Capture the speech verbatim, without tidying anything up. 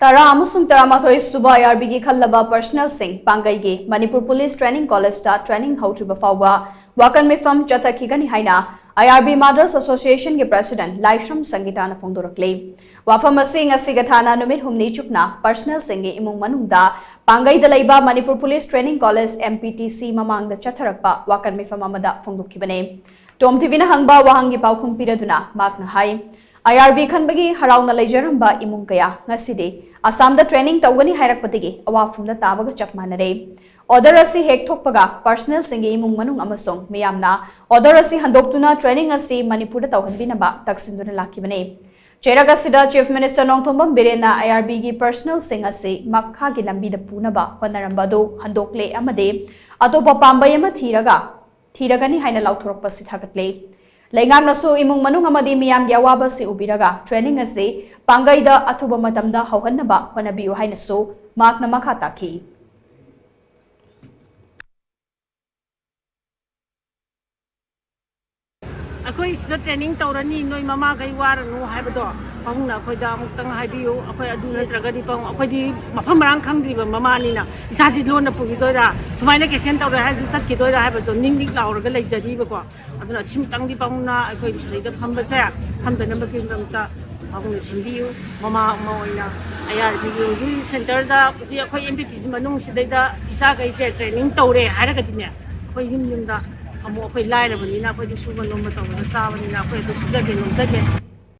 ꯇꯔꯥ ꯑꯃꯁꯨꯡ ꯇꯔꯥꯃꯥꯊꯣꯏ ꯁꯨꯕ ꯑꯥꯏ ꯑꯥꯔ ꯕꯤꯒꯤ ꯈꯜꯂꯕ ꯄꯔꯁꯅꯦꯜꯁꯤꯡ ꯄꯥꯡꯒꯩꯒꯤ ꯃꯅꯤꯄꯨꯔ ꯄꯨꯂꯤꯁ ꯇ꯭ꯔꯦꯅꯤꯡ ꯀꯣꯂꯦꯖꯇ ꯇ꯭ꯔꯦꯅꯤꯡ ꯍꯧꯗ꯭ꯔꯤꯕ ꯐꯥꯎꯕ ꯋꯥꯀꯟ ꯃꯤꯐꯝ ꯆꯠꯊꯈꯤꯒꯅꯤ ꯍꯥꯏꯅ ꯑꯥꯏ ꯑꯥꯔ ꯕꯤ ꯃꯥꯗꯔꯁ ꯑꯁꯣꯁꯤꯌꯦꯁꯟꯒꯤ ꯄ꯭ꯔꯦꯁꯤꯗꯦꯟꯠ ꯂꯥꯏꯁ꯭ꯔꯝ ꯁꯪꯒꯤꯇꯥꯅ ꯐꯣꯡꯗꯣꯔꯛꯂꯤ꯫ ꯋꯥꯐꯝ ꯑꯁꯤ ꯉꯁꯤꯒ ꯊꯥꯅ ꯅꯨꯃꯤꯠ ꯍꯨꯝꯅꯤ ꯆꯨꯞꯅ ꯄꯔꯁꯅꯦꯜꯁꯤꯡꯒꯤ ꯏꯃꯨꯡ ꯃꯅꯨꯡꯗ ꯄꯥꯡꯒꯩꯗ ꯂꯩꯕ Manipur police training college, M P T C, ꯃꯃꯥꯡꯗ ꯆꯠꯊꯔꯛꯄ ꯋꯥꯀꯟ ꯃꯤꯐꯝ ꯑꯃꯗ ꯐꯣꯡꯗꯣꯛꯈꯤꯕꯅꯤ꯫ ꯇꯣꯝ ꯇꯤ ꯚꯤꯅ ꯍꯪꯕ ꯋꯥꯍꯪꯒꯤ ꯄꯥꯎꯈꯨꯝ ꯄꯤꯔꯗꯨꯅ ꯃꯍꯥꯛꯅ ꯍꯥꯏ, ꯑꯥꯏ ꯑꯥꯔ ꯕꯤ ꯈꯟꯕꯒꯤ ꯍꯔꯥꯎꯅ ꯂꯩꯖꯔꯝꯕ ꯏꯃꯨꯡ ꯀꯌꯥ ꯉꯁꯤꯗꯤ ꯑꯁꯥꯝꯗ ꯇ꯭ꯔꯦꯅꯤꯡ ꯇꯧꯒꯅꯤ ꯍꯥꯏꯔꯛꯄꯗꯒꯤ ꯑꯋꯥꯐꯝꯗ ꯇꯥꯕꯒ ꯆꯞ ꯃꯥꯟꯅꯔꯦ꯫ ꯑꯣꯔꯗꯔ ꯑꯁꯤ ꯍꯦꯛ ꯊꯣꯛꯄꯒ ꯄꯔꯁꯅꯦꯜꯁꯤꯡꯒꯤ ꯏꯃꯨꯡ ꯃꯅꯨꯡ ꯑꯃꯁꯨꯡ ꯃꯤꯌꯥꯝꯅ ꯑꯣꯔꯗꯔ ꯑꯁꯤ ꯍꯟꯗꯣꯛꯇꯨꯅ ꯇ꯭ꯔꯦꯅꯤꯡ ꯑꯁꯤ ꯃꯅꯤꯄꯨꯔꯗ ꯇꯧꯍꯟꯕꯤꯅꯕ ꯇꯛꯁꯤꯟꯗꯨꯅ ꯂꯥꯛꯈꯤꯕꯅꯤ꯫ ꯆꯩꯔꯛ ꯑꯁꯤꯗ ꯆꯤꯐ ꯃꯤꯅꯤꯁꯇꯔ ꯅꯣꯡꯊꯣꯝꯕꯝ ꯕꯤꯔꯦꯟꯅ ꯑꯥꯏ ꯑꯥꯔ ꯕꯤꯒꯤ ꯄꯔꯁꯅꯦꯜꯁꯤꯡ ꯑꯁꯤ ꯃꯈꯥꯒꯤ ꯂꯝꯕꯤꯗ ꯄꯨꯅꯕ ꯍꯣꯠꯅꯔꯝꯕ ꯑꯗꯨ ꯍꯟꯗꯣꯛꯂꯦ ꯑꯃꯗꯤ ꯑꯇꯣꯞꯄ ꯄꯥꯝꯕꯩ ꯑꯃ ꯊꯤꯔꯒ, ꯊꯤꯔꯒꯅꯤ ꯍꯥꯏꯅ ꯂꯥꯎꯊꯣꯔꯛꯄ ꯑꯁꯤ ꯊꯥꯒꯠꯂꯦ꯫ ꯂꯩꯉꯥꯛꯅꯁꯨ ꯏꯃꯨꯡ ꯃꯅꯨꯡ ꯑꯃꯗꯤ ꯃꯤꯌꯥꯝꯒꯤ ꯑꯋꯥꯕ ꯑꯁꯤ ꯎꯕꯤꯔꯒ ꯇ꯭ꯔꯦꯅꯤꯡ ꯑꯁꯤ ꯄꯥꯡꯒꯩꯗ ꯑꯊꯨꯕ ꯃꯇꯝꯗ ꯍꯧꯍꯟꯅꯕ ꯍꯣꯠꯅꯕꯤꯌꯨ ꯍꯥꯏꯅꯁꯨ ꯃꯍꯥꯛꯅ ꯃꯈꯥ ꯇꯥꯈꯤ꯫ ꯑꯩꯈꯣꯏ ꯁꯤꯗ ꯇ꯭ꯔꯦꯅꯤꯡ ꯇꯧꯔꯅꯤ, ꯅꯣꯏ ꯃꯃꯥꯈꯩ ꯋꯥꯔꯅꯨ ꯍꯥꯏꯕꯗꯣ ꯄꯥꯕꯨꯡꯅ ꯑꯩꯈꯣꯏꯗ ꯑꯃꯨꯛꯇꯪ ꯍꯥꯏꯕꯤꯌꯨ꯫ ꯑꯩꯈꯣꯏ ꯑꯗꯨ ꯅꯠꯇ꯭ꯔꯒꯗꯤ ꯄꯥꯕꯨꯡ, ꯑꯩꯈꯣꯏꯗꯤ ꯃꯐꯝ ꯃꯔꯥꯡ ꯈꯪꯗ꯭ꯔꯤꯕ ꯃꯃꯥꯅꯤꯅ ꯏꯆꯥꯁꯤ ꯂꯣꯟꯅ ꯄꯨꯈꯤꯗꯣꯏꯔꯥ, ꯁꯨꯃꯥꯏꯅ ꯀꯦꯟꯁꯦꯜ ꯇꯧꯔꯦ ꯍꯥꯏꯔꯁꯨ ꯆꯠꯈꯤꯗꯣꯏꯔꯥ ꯍꯥꯏꯕꯁꯨ ꯅꯤꯛ ꯅꯤꯛ ꯂꯥꯎꯔꯒ ꯂꯩꯖꯔꯤꯕꯀꯣ꯫ ꯑꯗꯨꯅ ꯁꯤꯃꯇꯪꯗꯤ ꯄꯥꯕꯨꯡꯅ ꯑꯩꯈꯣꯏ ꯁꯤꯗꯩꯗ ꯐꯝꯕꯁꯦ ꯐꯝꯗꯅꯕꯒꯤꯗꯃꯛꯇ ꯄꯥꯕꯨꯡꯅ ꯁꯤꯟꯕꯤꯌꯨ꯫ ꯃꯃꯥ ꯑꯃ ꯑꯣꯏꯅ ꯑꯥꯏ ꯑꯥꯔ ꯕꯤꯒꯤ ꯍꯧꯖꯤꯛ ꯁꯦꯟꯇꯔꯗ ꯍꯧꯖꯤꯛ ꯑꯩꯈꯣꯏ M P T C ꯃꯅꯨꯡꯁꯤꯗꯩꯗ ꯏꯆꯥꯈꯩꯁꯦ training ꯇꯧꯔꯦ ꯍꯥꯏꯔꯒꯗꯤꯅꯦ, ꯑꯩꯈꯣꯏ ꯌꯨꯝ ꯌꯨꯝꯗ ꯑꯃꯨꯛ ꯑꯩꯈꯣꯏ ꯂꯥꯏꯔꯕꯅꯤꯅ, ꯑꯩꯈꯣꯏꯗꯤ ꯁꯨꯕ ꯅꯣꯝꯕ ꯇꯧꯔꯒ ꯆꯥꯕꯅꯤꯅ ꯑꯩꯈꯣꯏ ꯑꯗꯨ ꯁꯨꯖꯒꯦ ꯅꯣꯝꯖꯒꯦ꯫